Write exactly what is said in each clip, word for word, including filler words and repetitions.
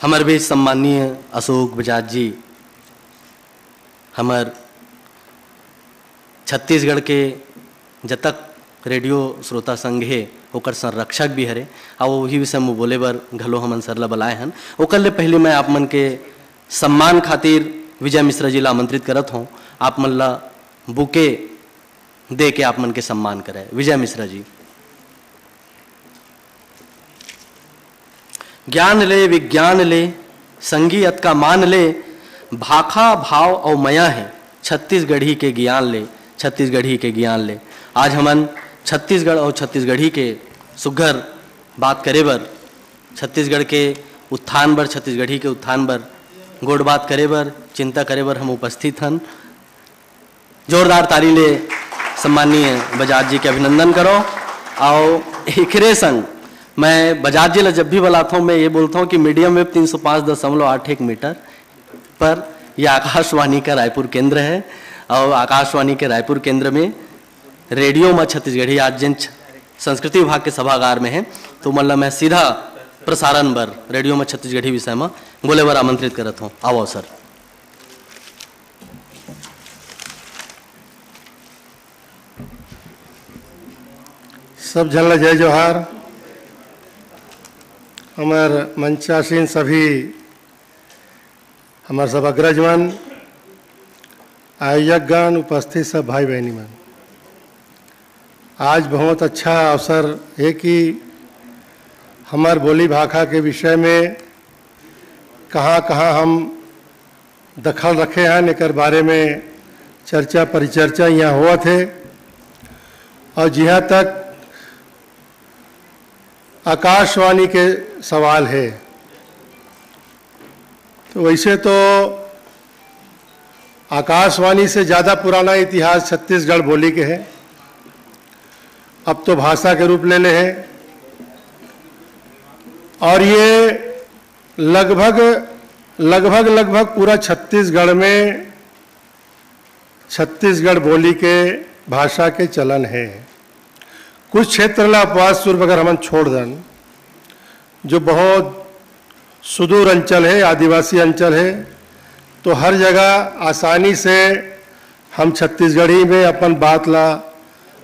हमर बीच सम्माननीय अशोक बजाज जी, हमर छत्तीसगढ़ के जतक रेडियो श्रोता संघ हे, ओकर संरक्षक भी हरे, अउ ओही विषय में बोले बर घलो हमन सर ला बलाए हन। ओकर ले पहले मैं आप मन के सम्मान खातिर विजय मिश्रा जी ला आमंत्रित करत हों, आप मन ला बुके दे के आप मन के सम्मान करे। विजय मिश्रा जी। ज्ञान ले, विज्ञान ले, संगी अतका मान ले, भाखा भाव अउ मया हे, छत्तीसगढ़ी के ज्ञान ले, छत्तीसगढ़ी के ज्ञान ले। आज हमन छत्तीसगढ़ अउ छत्तीसगढ़ी के सुघर बात करे बर, छत्तीसगढ़ के उत्थान बर, छत्तीसगढ़ी के उत्थान बर गोठ बात करे बर, चिंता करे बर हम उपस्थित हन। जोरदार ताली ले सम्माननीय बजाज जी के अभिनंदन करो। अउ एकरे संग मैं बजाज जी ला जब भी बुलाता हूँ, मैं ये बोलता हूँ कि मीडियम वेव तीन सौ पाँच दशमलव आठ एक मीटर पर यह आकाशवाणी का रायपुर केंद्र है। अउ आकाशवाणी के रायपुर केंद्र में रेडियो मा छत्तीसगढ़ी, आज जिन छ-, संस्कृति विभाग के सभागार में है, तो मन ला मैं सीधा प्रसारण बर रेडियो मा छत्तीसगढ़ी विषय मा बोले बर आमंत्रित करत हूँ। आओ सर। सब झन ला जय जोहार। हमर मंचासीन सभी, हमर सब अग्रज मन, आयोजकगण, उपस्थित सब भाई बहिनी मन, आज बहुत अच्छा अवसर हे कि हमर बोली भाखा के विषय में कहाँ-कहाँ हम दखल रखे हन, एकर बारे में चर्चा परिचर्चा इहाँ होवत हे। अउ जिहाँ तक आकाशवाणी के सवाल हे, तो वैसे तो आकाशवाणी से ज़्यादा पुराना इतिहास छत्तीसगढ़ बोली के हे, अब तो भाषा के रूप ले ले हे। अउ ये लगभग, लगभग, लगभग पूरा छत्तीसगढ़ में, छत्तीसगढ़ बोली के, भाषा के चलन हे। कुछ क्षेत्र ला अपवाद स्वरूप अगर हमन छोड़ दन, जो बहुत सुदूर अंचल हे, आदिवासी अंचल हे, तो हर जगह आसानी से हम छत्तीसगढ़ी में अपन बात ला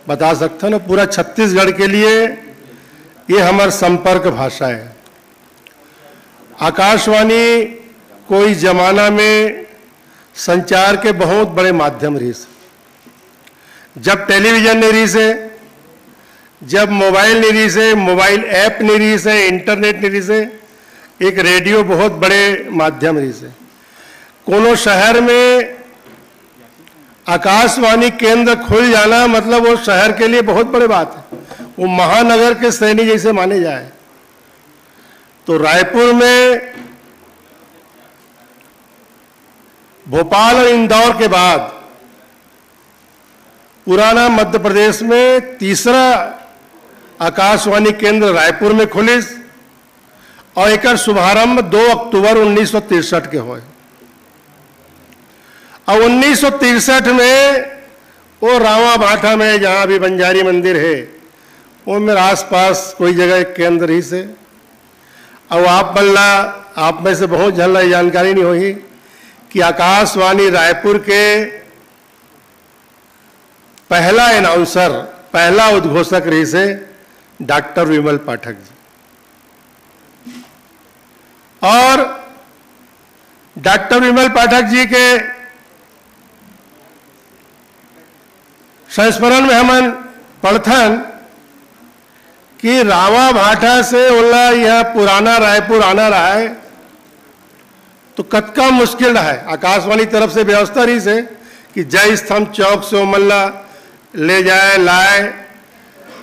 बता सकथन। अउ पूरा छत्तीसगढ़ के लिए ये हमर संपर्क भाषा हे। आकाशवाणी कोई जमाना में संचार के बहुत बड़े माध्यम रहिस। जब टेलीविजन नइ रहिस हे, जब मोबाइल नइ रहिस हे, मोबाइल ऐप नइ रहिस हे, इंटरनेट नइ रहिस हे, एक रेडियो बहुत बड़े माध्यम रहिस हे। कोनो शहर में आकाशवाणी केंद्र खुल जाना, मतलब, वो शहर के लिए बहुत बड़े बात हे, वो महानगर के श्रेणी जैसे माने जाए। तो रायपुर में, भोपाल और इंदौर के बाद पुराना मध्य प्रदेश में तीसरा आकाशवाणी केंद्र रायपुर में खुलिस अउ एकर शुभारंभ दो अक्टूबर उन्नीस सौ तिरसठ के होय। अउ उन्नीस सौ तिरसठ में वो रावा भाठा में, जहाँ अभी बंजारी मंदिर हे, वो मेरे आसपास कोई जगह एक केंद्र रहिस हे। अउ आप मन ला, आप में से बहुत झन ला ये जानकारी नइ होही कि आकाशवाणी रायपुर के पहला अनाउंसर, पहला उद्घोषक रहिस हे डॉक्टर विमल पाठक जी। अउ डॉक्टर विमल पाठक जी के संस्मरण में हमन पढ़थन कि रावा भाठा से ओला यह पुराना रायपुर आना रहय, तो कतका मुश्किल रहय। आकाशवाणी तरफ से व्यवस्था रहिस हे कि जय स्तंभ चौक से ओमन ला ले जाए, लाए,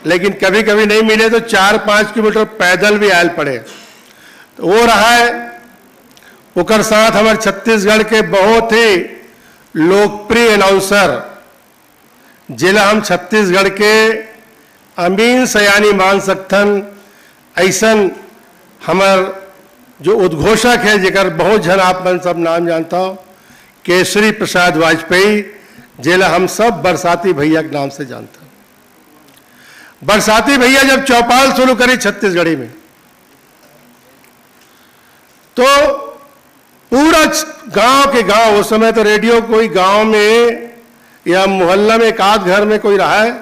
लेकिन कभी-कभी नइ मिले तो चार पाँच किलोमीटर पैदल भी आयल पड़े। तो वो रहय, ओकर साथ हमर छत्तीसगढ़ के बहुत ही लोकप्रिय अनाउंसर, जेला हम छत्तीसगढ़ के अमीन सयानी मान सकथन, अइसन हमर जो उद्घोषक हे, जेकर बहुत झन आप मन सब नाम जानथव, केशरी प्रसाद वाजपेयी, जेला हम सब बरसाती भैया के नाम से जानथन। बरसाती भैया जब चौपाल शुरू करिस छत्तीसगढ़ी में, तो पूरा गांव के गांव, उस समय तो रेडियो कोई गांव में या मोहल्ला में एक आध घर में कोई रहा है,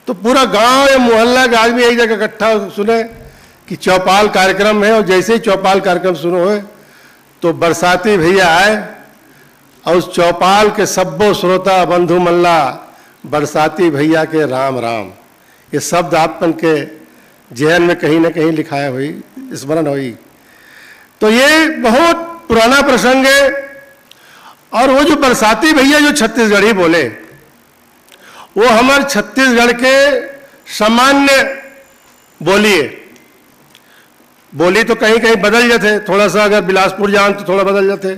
तो पूरा गांव या मोहल्ला के आदमी एक जगह इकट्ठा सुने कि चौपाल कार्यक्रम है। और जैसे ही चौपाल कार्यक्रम शुरू हुए तो बरसाती भैया आए और उस चौपाल के सब्बो श्रोता बंधु मल्ला बरसाती भैया के राम राम, ये शब्द आपन के जहन में कहीं ना कहीं लिखाया हुई, स्मरण हुई। तो ये बहुत पुराना प्रसंग है। और वो जो बरसाती भैया जो छत्तीसगढ़ी बोले, वो हमर छत्तीसगढ़ के सामान्य बोली है। बोली तो कहीं कहीं बदल जाते, थोड़ा सा अगर बिलासपुर जान तो थोड़ा बदल जाते,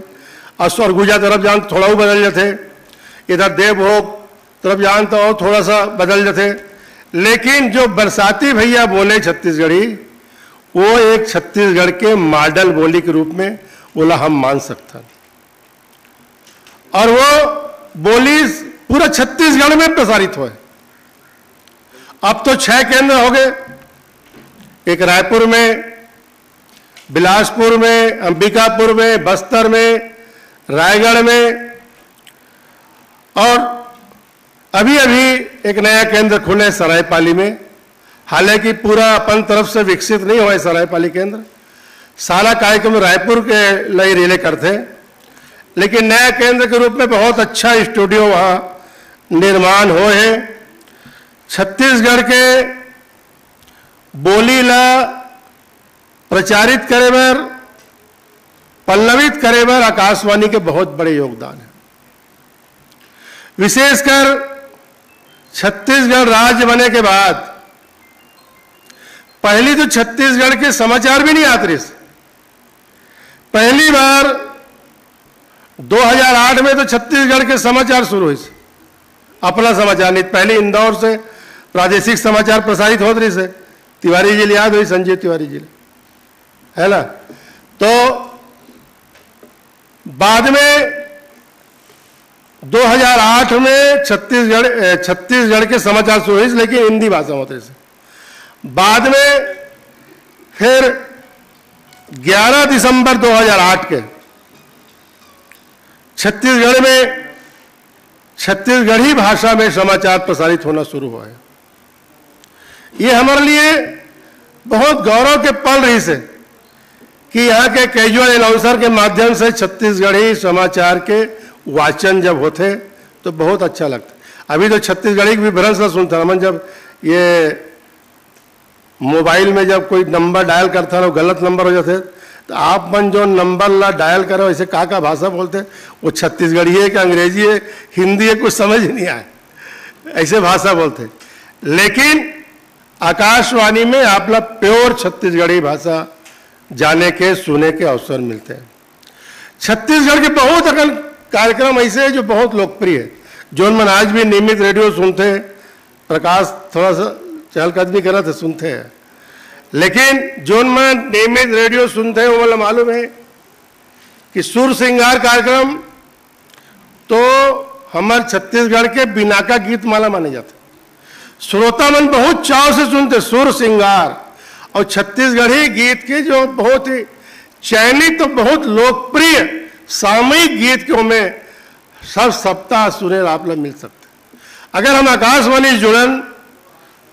और सरगुजा तरफ जान तो थोड़ा वो बदल जाते, इधर देवभोग तरफ जान तो और थोड़ा सा बदल जाते। लेकिन जो बरसाती भैया बोले छत्तीसगढ़ी, वो एक छत्तीसगढ़ के मॉडल बोली के रूप में ओला हम मान सकथन। और वो बोली पूरा छत्तीसगढ़ में प्रसारित होए। अब तो छह केंद्र हो गए, एक रायपुर में, बिलासपुर में, अंबिकापुर में, बस्तर में, रायगढ़ में, और अभी अभी एक नया केंद्र खुले सरायपाली में। हालांकि पूरा अपन तरफ से विकसित नहीं हुआ है सरायपाली केंद्र, सारा कार्यक्रम रायपुर के लिए रिले करते हैं, लेकिन नया केंद्र के रूप में बहुत अच्छा स्टूडियो वहाँ निर्माण हो है। छत्तीसगढ़ के बोली ला प्रचारित करे बर, पल्लवित करे बर आकाशवाणी के बहुत बड़े योगदान है। विशेषकर छत्तीसगढ़ राज्य बने के बाद पहली तो छत्तीसगढ़ के समाचार भी नहीं आत रहिस। पहली बार दो हज़ार आठ में तो छत्तीसगढ़ के समाचार शुरू हुई, अपना समाचार नहीं, पहले इंदौर से प्रादेशिक समाचार प्रसारित होत रहिस। तिवारी जी ल याद हुई, संजीव तिवारी जी ल, है ना? तो बाद में दो हज़ार आठ में छत्तीसगढ़, अ, छत्तीसगढ़ के समाचार शुरू हुई, लेकिन हिंदी भाषा में होते थे। बाद में फिर ग्यारह दिसंबर दो हज़ार आठ के छत्तीसगढ़ में छत्तीसगढ़ी भाषा में समाचार प्रसारित होना शुरू हुआ है। ये हमारे लिए बहुत गौरव के पल रहिस हे कि यहाँ के कैजुअल अनाउंसर के माध्यम से छत्तीसगढ़ी समाचार के वाचन जब होथे तो बहुत अच्छा लगथे। अभी तो छत्तीसगढ़ी के भी भ्रंश ला सुनथन हमन, जब ये मोबाइल में जब कोई नंबर डायल करथन अउ गलत नंबर हो जाथे, तो आप मन जो नंबर ला डायल करो, ऐसे का का भाषा बोलथे, वो छत्तीसगढ़ी हे कि अंग्रेजी हे, हिंदी हे, कुछ समझ ही नहीं आए, ऐसे भाषा बोलथे। लेकिन आकाशवाणी में आप ला प्योर छत्तीसगढ़ी भाषा जाने के, सुने के अवसर मिलथे। छत्तीसगढ़ के बहुत अकन कार्यक्रम ऐसे हे जो बहुत लोकप्रिय हे, जोन मन आज भी नियमित रेडियो सुनथे। प्रकाश थोड़ा सा चहलकदमी करत हे, सुनथे, लेकिन जोन मन नियमित रेडियो सुनथे, वो वाला मालूम हे कि सुर सिंगार कार्यक्रम तो हमर छत्तीसगढ़ के बिनाका गीत माला माने जाथे। श्रोता मन बहुत चाव से सुनथे सुर सिंगार, और छत्तीसगढ़ी गीत के जो बहुत ही चयनित, तो बहुत लोकप्रिय सामयिक गीत के ओमे सब सप्ताह सुने ला आप ला मिल सकथे। अगर हम आकाशवाणी से जुड़न,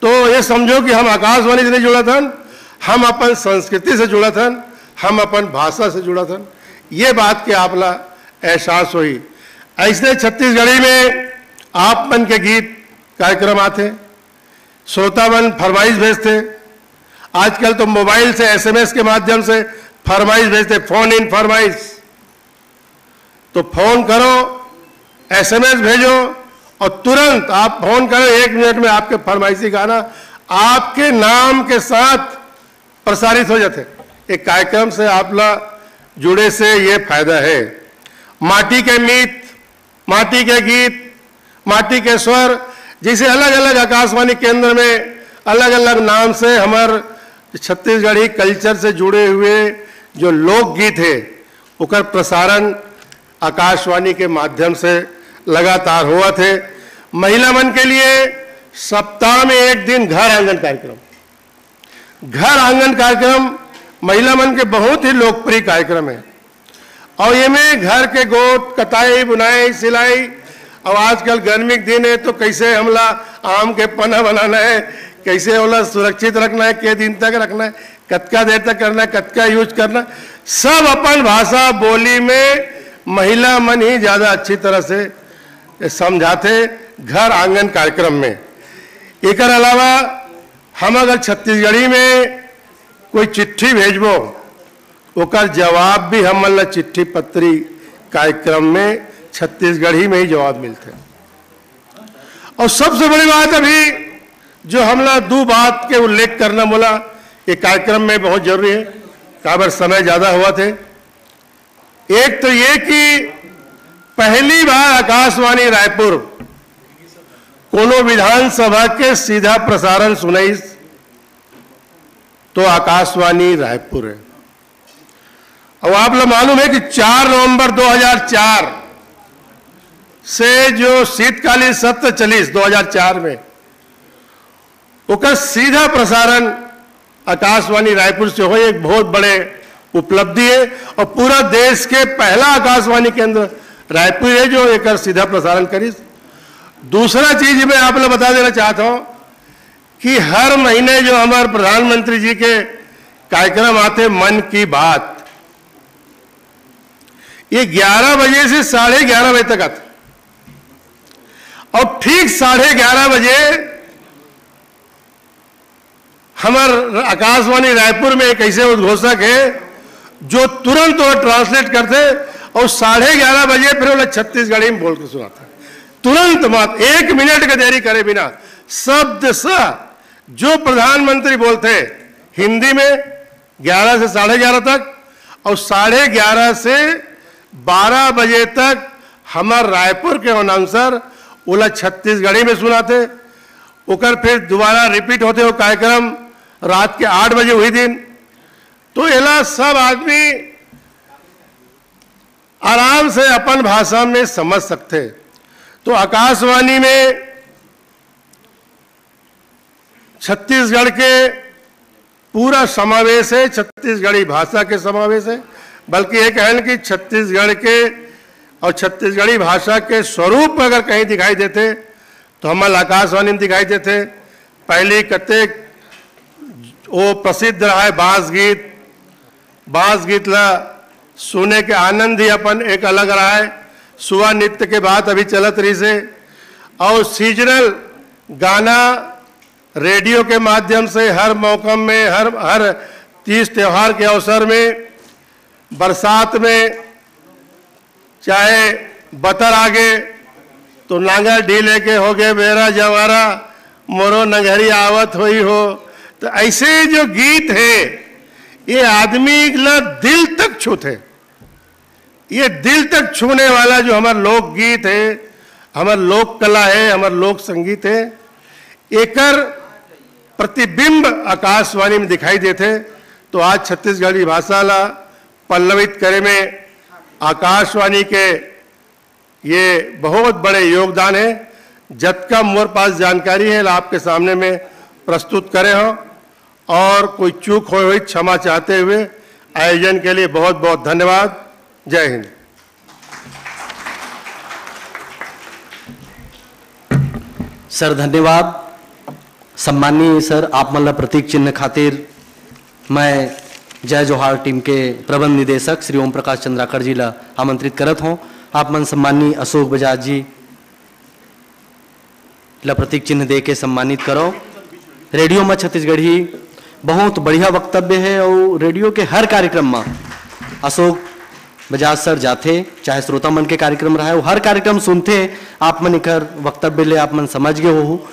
तो ये समझो कि हम आकाशवाणी से नहीं जुड़त हन, हम अपन संस्कृति से जुड़त हन, हम अपन भाषा से जुड़त हन। ये बात के आप ला एहसास होही। ऐसे छत्तीसगढ़ी में आप मन के गीत कार्यक्रम आथे, श्रोता मन फरमाइश भेजथे। आजकल तो मोबाइल से एसएमएस के माध्यम से फरमाइश भेजथे, फोन इन फरमाइश। तो फोन करो, एसएमएस भेजो, और तुरंत आप फोन करो, एक मिनट में आपके फरमाइशी गाना आपके नाम के साथ प्रसारित हो जाथे। एक कार्यक्रम से आप ला जुड़े से ये फायदा हे। माटी के मीत, माटी के गीत, माटी के स्वर, जैसे अलग-अलग आकाशवाणी केंद्र में अलग-अलग नाम से हमर छत्तीसगढ़ी कल्चर से जुड़े हुए जो लोकगीत हे, ओकर प्रसारण आकाशवाणी के माध्यम से लगातार होवत हे। महिला मन के लिए सप्ताह में एक दिन घर आंगन कार्यक्रम, घर आंगन कार्यक्रम महिला मन के बहुत ही लोकप्रिय कार्यक्रम है। और ये में घर के गोठ, कताई, बुनाई, सिलाई, और आजकल गर्मी के दिन है, तो कैसे हमला आम के पन्ना बनाना है, कैसे ओला सुरक्षित रखना है, के दिन तक रखना है, कतका देर तक करना है, कतका use करना है, सब अपन भाषा बोली में महिला मन ही ज्यादा अच्छी तरह से समझाथे घर आंगन कार्यक्रम में। एकर अलावा हम अगर छत्तीसगढ़ी में कोई चिट्ठी भेजबो, ओकर जवाब भी हमन ला चिट्ठी पत्री कार्यक्रम में छत्तीसगढ़ी में ही जवाब मिलथे। और सबसे बड़ी बात, अभी जो हमला दू बात के उल्लेख करना मोला ये कार्यक्रम में बहुत जरूरी है, काबर समय ज्यादा होवत हे। एक तो ये कि पहली बार आकाशवाणी रायपुर कोनो विधानसभा के सीधा प्रसारण सुनाइस, तो आकाशवाणी रायपुर है। अब आप लोग मालूम है कि चार नवंबर दो हज़ार चार से जो शीतकालीन सत्र चलिस दो हज़ार चार में, ओकर सीधा प्रसारण आकाशवाणी रायपुर से होय, एक बहुत बड़े उपलब्धि है। और पूरा देश के पहला आकाशवाणी केंद्र रायपुर है जो एकर सीधा प्रसारण करिस। दूसरा चीज मैं आप लोग बता देना चाहता हूं कि हर महीने जो हमारे प्रधानमंत्री जी के कार्यक्रम आते, मन की बात, ये ग्यारह बजे से साढ़े ग्यारह बजे तक आते, और ठीक साढ़े ग्यारह बजे हमार आकाशवाणी रायपुर में एक ऐसे उद्घोषक है जो तुरंत वो ट्रांसलेट करते और साढ़े ग्यारह बजे फिर वो छत्तीसगढ़ी में बोल के सुनाते, तुरंत, बात एक मिनट का देरी करे बिना, शब्द स जो प्रधानमंत्री बोलते हिंदी में ग्यारह से साढ़े ग्यारह तक, और साढ़े ग्यारह से बारह बजे तक हमार रायपुर के अनाउंसर ओला छत्तीसगढ़ी में सुनाते। ओकर फिर दोबारा रिपीट होते वो कार्यक्रम रात के आठ बजे वही दिन। तो एला सब आदमी आराम से अपन भाषा में समझ सकते। तो आकाशवाणी में छत्तीसगढ़ के पूरा समावेश है, छत्तीसगढ़ी भाषा के समावेश है। बल्कि ये कहन कि छत्तीसगढ़ के और छत्तीसगढ़ी भाषा के स्वरूप अगर कहीं दिखाई देते तो हमला आकाशवाणी में दिखाई देते। पहली कतेक वो प्रसिद्ध रहा है बांस गीत, बांस गीत ला सुने के आनंद ही अपन एक अलग रहा है। सुआ नृत्य के बात अभी चलत रही से, और सीजनल गाना रेडियो के माध्यम से हर मौका में, हर हर तीज त्योहार के अवसर में, बरसात में, चाहे बतर आगे तो नांगर ढीले के होगे बेरा जवारा, मोरो नंगहरी आवत होई हो। तो ऐसे जो गीत है, ये आदमी ला दिल तक छूते। ये दिल तक छूने वाला जो हमार लोकगीत है, हमार लोक कला है, हमार लोक संगीत है, एकर प्रतिबिंब आकाशवाणी में दिखाई देते। तो आज छत्तीसगढ़ी भाषा ला पल्लवित करे में आकाशवाणी के ये बहुत बड़े योगदान है। जतका मोर पास जानकारी है, आपके सामने में प्रस्तुत करे हो, और कोई चूक होय हुई क्षमा चाहते हुए आयोजन के लिए बहुत बहुत धन्यवाद। जय हिंद। सर धन्यवाद। सम्माननीय सर, आप मन ला प्रतीक चिन्ह खातिर मैं जय जोहार टीम के प्रबंध निदेशक श्री ओम प्रकाश चंद्राकर जी ला आमंत्रित करत हों। आप मन सम्माननीय अशोक बजाज जी ला प्रतीक चिन्ह दे के सम्मानित करो। रेडियो में छत्तीसगढ़ी बहुत बढ़िया वक्तव्य है और रेडियो के हर कार्यक्रम में अशोक बजाज सर जाथे, चाहे श्रोता मन के कार्यक्रम रहे, वो हर कार्यक्रम सुनथे। आप मन एकर वक्तव्य ले आप मन समझ गए हो,